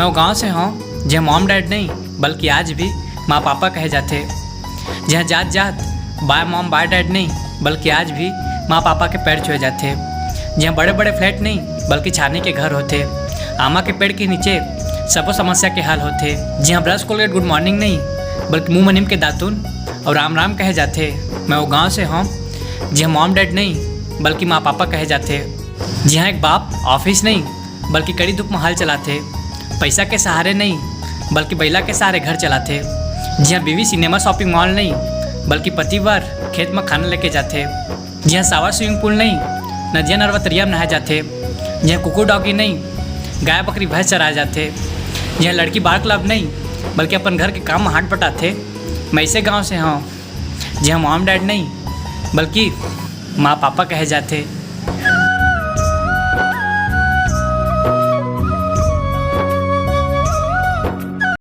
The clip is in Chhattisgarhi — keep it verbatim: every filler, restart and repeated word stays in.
मैं वो गांव से हंव, जिहां मॉम डैड नहीं, बल्कि आज भी माँ पापा कहे जाथे। जिहां जात जात बाय मॉम बाय डैड नहीं, बल्कि आज भी माँ पापा के पैर छुए जाथे। जिहां बड़े बड़े फ्लैट नहीं, बल्कि छानी के घर होथे। आमा के पेड़ के नीचे सबो समस्या के हल होथे। जिहां ब्रश कोलगेट गुड मॉर्निंग नहीं, बल्कि मुंह म नीम के दातुन अउ राम राम कहे जाथे। मैं वो गांव से हंव, जिहां मॉम डैड नहीं, बल्कि माँ पापा कहे जाथे। जिहां एक बाप ऑफिस नहीं, बल्कि कड़ी धूप म हल चलाथे। पैसा के सहारे नहीं, बल्कि बइला के सहारे घर चलाथे। जिहां बीवी सिनेमा शॉपिंग मॉल नहीं, बल्कि पति बर खेत म खाना लेके जाथे। जिहां शावर स्विमिंग पूल नहीं, नदिया नरवा तरिया म नहाए जाथे। जिहां कुकुर डॉगी नहीं, गाय बकरी भैंस चराए जाथे। जिहां लड़की बाल क्लब नहीं, बल्कि अपन घर के काम म हाथ बटाथे। मैं ऐसे गांव से हंव, जिहां मॉम डैड नहीं, बल्कि माँ पापा कहे जाथे।